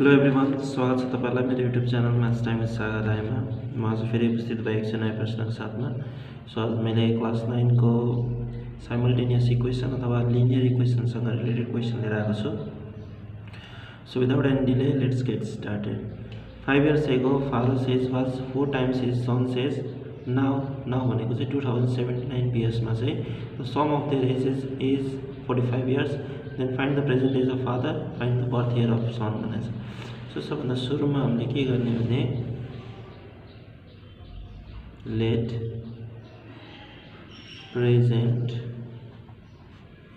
Hello everyone, स्वागत छ तपाईलाई मेरो YouTube channel maths time with Sagar रायमा। म आज फेरि उपस्थित भएको छु नयाँ प्रश्नको साथमा। सो आज मैले क्लास 9 को साइमल्टेनियस इक्वेसन अथवा लिनियर इक्वेसनसँग रिलेटेड क्वेसन लिएर आएको छु। So without any delay let's get started. 5 years ago father says was 4 times his son says now भनेको चाहिँ 2079 BS मा चाहिँ the sum of their ages is 45 years. Then find the present age of father, find the birth year of son भनेको छ। So सबभन्दा सुरुमा हामीले के गर्ने भने let present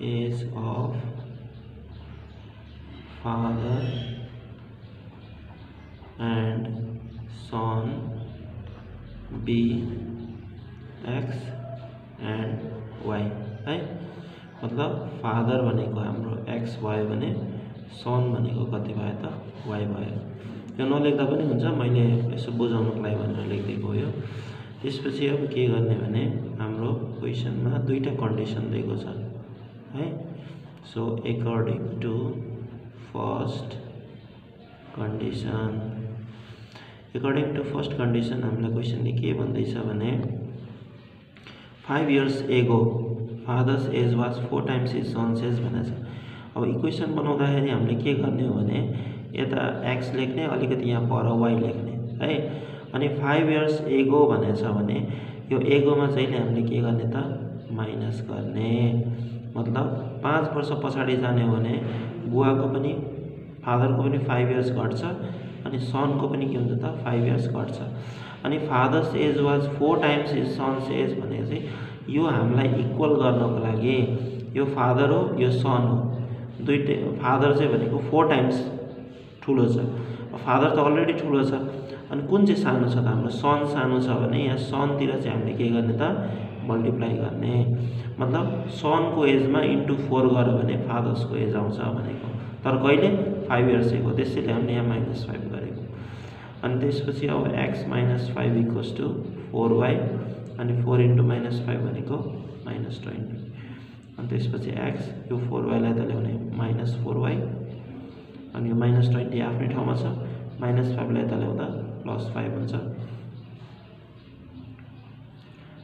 age of father and son be x and y है। मतलब फादर भनेको हाम्रो x भयो भने सन भनेको कति भयो त y भयो। यो नलेख्दा पनि हुन्छ, मैले यसो बुझाउनको लागि भनेर लेखिदिएको हो यो। त्यसपछि अब के गर्ने भने हाम्रो क्वेसनमा दुईटा कन्डिसन दिएको छ है। So according to first condition हामीलाई क्वेसनले के भन्दैछ भने 5 years ago father's age was 4 times his son's age भनेको छ। अब इक्वेसन बनाउँदाखेरि हामीले के गर्ने हो भने यता x लेख्ने, अलिकति यहाँ पर y लेख्ने है। अनि 5 years ago भनेको छ भने यो एगोमा चाहिँ हामीले के गर्ने त माइनस गर्ने। मतलब 5 वर्ष पछाडि जाने हो भने बुवाको पनि फादरको पनि 5 years घट्छ अनि सनको पनि के हुन्छ त 5 years घट्छ। अनि fathers age was 4 times his son's age भनेको चाहिँ यो हामीलाई इक्वल गर्नको लागि यो फादर हो यो सन हो, दुईटै फादर चाहिँ भनेको 4 times ठुलो छ, फादर त अलरेडी ठुलो छ। अनि कुन चाहिँ सानो छ त हाम्रो सन सानो छ भने यहाँ सनतिर चाहिँ हामीले के गर्ने त मल्टिप्लाई गर्ने। मतलब सनको एजमा इन्टु 4 गर्यो भने फादर्सको एज आउँछ भनेको, तर कहिले 5 years को, त्यसैले हामीले यहाँ -5 गरेको। अनि त्यसपछि अब x - 5 इक्वल्स टु 4y अनि 4 × -5 भनेको -20। अनि त्यसपछि x यो 4y लाई त ल्याउने -4y अनि यो -20 आफ्नै ठाउँमा छ, -5 लाई त ल्याउँदा +5 हुन्छ।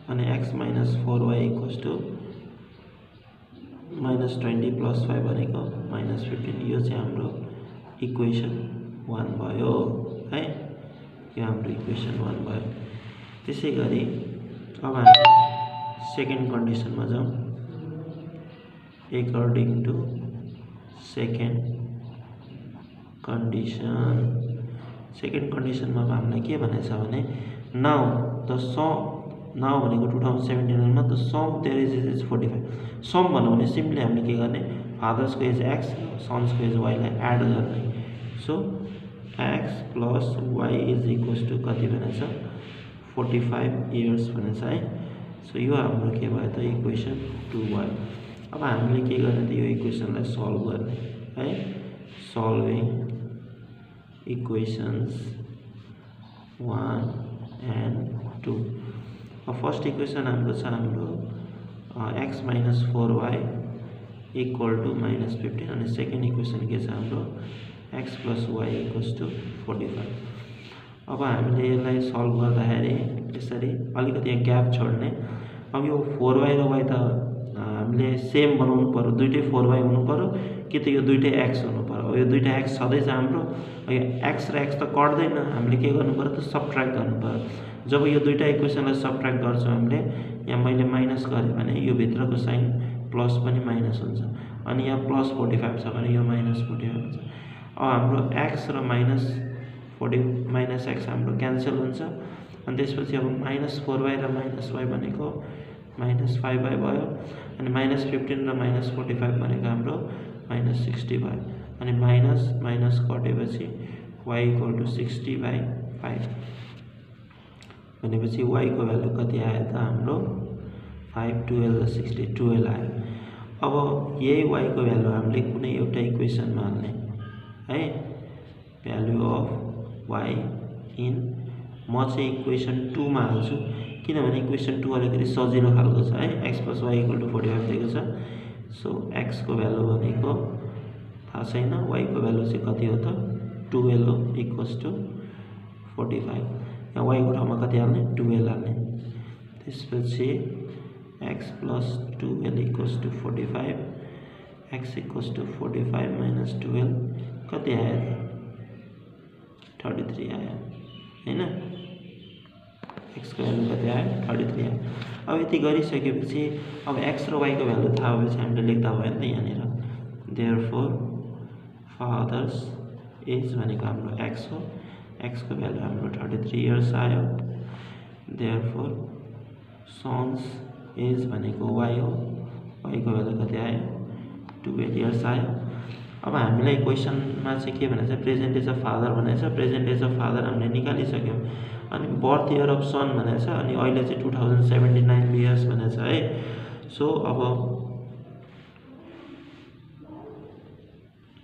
अनि x - 4y इक्वल्स टु -20 + 5 भनेको -15। यो चाहिँ हाम्रो इक्वेसन 1 भयो है। यो हाम्रो इक्वेसन 1 भयो। त्यसै गरी अब हामी सेकेन्ड कन्डिसनमा जाउँ। अकर्डिङ टु सेकेन्ड कन्डिसनमा अब हामीलाई के भनेको छ भने नाउ भनेको 2079 मा the sum there is 45। Sum भन्नु भने सिम्पली हामीले के गर्ने फादर्सको एज x सन्सको एज y लाई एड गर्ने। So x + y is equals to कति भनेको छ 45 years भनेको छ है। सो यो हाम्रो के भयो त इक्वेसन 2 भयो। अब हामीले के गर्ने त यो इक्वेसनलाई सल्भ गर्ने है। Solving equations 1 and 2। अब फर्स्ट इक्वेसन हाम्रो छ x - 4y इक्वल टु -15 अनि सेकेन्ड इक्वेसन के छ हाम्रो x + y इक्वल्स टु 45। अब हामीले यसलाई सल्भ गर्दाखेरि यसरी अलिकति यहाँ ग्याप छोड्ने। अब यो 4y र y त हामीले सेम बनाउनु पर्यो, दुईटै 4y हुनु पर्यो कि त यो दुईटै x हुनु पर्यो। अब यो दुईटा x छँदैछ हाम्रो, यो x र x त कट्दैन, हामीले के गर्नु पर्यो त सबट्र्याक्ट गर्नु पर्यो। जब यो दुईटा इक्वेसनलाई सबट्र्याक्ट गर्छौँ हामीले, यहाँ मैले माइनस गरेँ भने यो भित्रको साइन प्लस पनि माइनस हुन्छ, अनि यहाँ +45 छ भने यो -45 हुन्छ। अब हाम्रो x र -x हाम्रो क्यान्सल हुन्छ। अनि त्यसपछि अब -4y र -y भनेको -5y भयो। अनि -15 र -45 भनेको हाम्रो -60 भयो। अनि माइनस कटेपछि y = 60/5 भनेपछि y को भ्यालु कति आयो त हाम्रो 5 12 60 12 आयो। अब यही y को भ्यालु हामीले कुनै एउटा इक्वेसनमा हाल्ने है। भ्यालु अफ y इन म चाहिँ इक्वेसन 2 मा हाल्छु, किनभने इक्वेसन 2 अलिकति सजिलो खालको छ है। x + y = 45 दिएको छ। सो x को भ्यालु भनेको थाहा छैन, y को भ्यालु चाहिँ कति हो त 12 हो इक्वल्स टू 45 यहाँ y को ठाउँमा कति हाल्ने 12 हाल्ने त्यसपछि x plus 12 equals to 45 x equals to 45 minus 12 कति आयो त 33 आयो हैन x को भ्यालु कति आयो 33 आयो अब यति गरिसकेपछि अब x र y को भ्यालु थाहा भएपछि हामीले लेख्दा भयो नि त यहाँनिर देयरफोर फादर्स एज भनेको हाम्रो x हो x को भ्यालु हाम्रो 33 इयर्स आयो देयरफोर सन्स एज भनेको y हो y को भ्यालु कति आयो 12 इयर्स आयो अब हामीलाई क्वेशनमा चाहिँ के भनेछ प्रेजेन्ट एज अ फादर भनेछ प्रेजेन्ट एज अ फादर हामीले निकालिसक्यौं अनि बर्थ इयर अफ सन भनेछ अनि अहिले चाहिँ 2079 इयर्स भनेछ है सो अब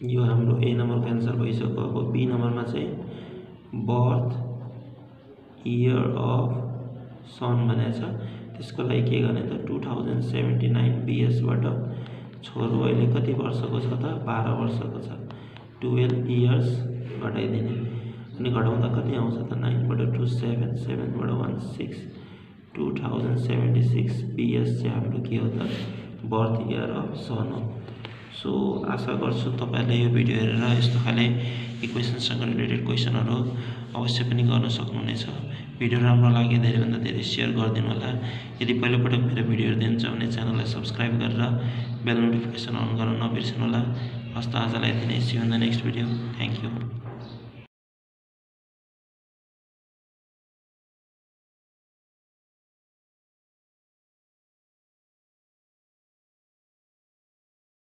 यो हाम्रो ए नम्बरको एन्सर भइसक्यो अब बी नम्बरमा चाहिँ बर्थ इयर अफ सन भनेछ त्यसको लागि के गर्ने त 2079 बीएस बाट छोरो अहिले कति वर्षको छ त 12 वर्षको छ 12 इयर्स घटाइदिने अनि घटाउँदा कति आउँछ त 9 बाट 2 7 7 बाट 1 6 2076 बीएस चाहिँ हाम्रो के हो त बर्थ इयर अफ सन हो सो आशा गर्छु तपाईहरुले यो भिडियो हेरेर यस्तो खाले इक्वेशनसँग रिलेटेड क्वेशनहरु अवश्य पनि गर्न सक्नुहुनेछ भिडियो राम्रो लागे धेरै भन्दा धेरै शेयर गरिदिनु होला यदि पहिलो पटक मेरो भिडियो हेर्नुहुन्छ भने च्यानललाई सब्स्क्राइब गरेर बेल नोटिफिकेसन अन गर्न नबिर्सनु होला हस्त आजलाई यति नै see you in the next video thank you